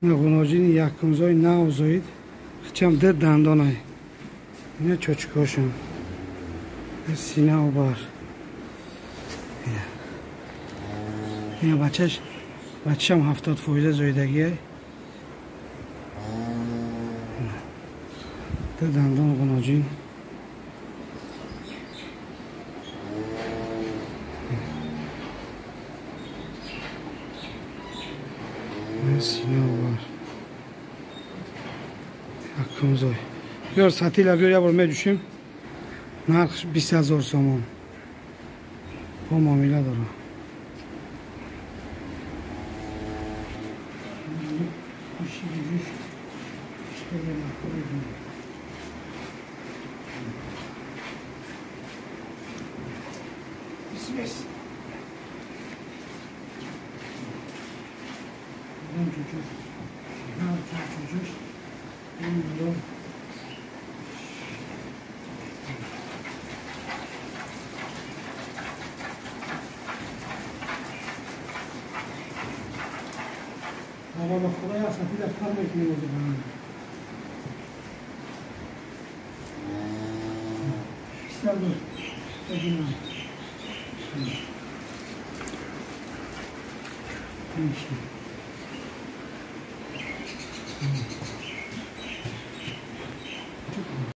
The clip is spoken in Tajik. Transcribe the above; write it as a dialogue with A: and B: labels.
A: Ғуноҷини якумзои нав зоид, хичам ду дандонай. Ина чочкошон. Синау бар. Ина бачаш, бачашам 70% зоидагиай. Ду дандон ғуноҷин. Синау бар. Якумзой. Биёр сатила, биёр, як бор меҷӯшем. Нархш 20 000 сомон. Бо муомила дорам. بابا خدایا سفید کار میکنی موضوع.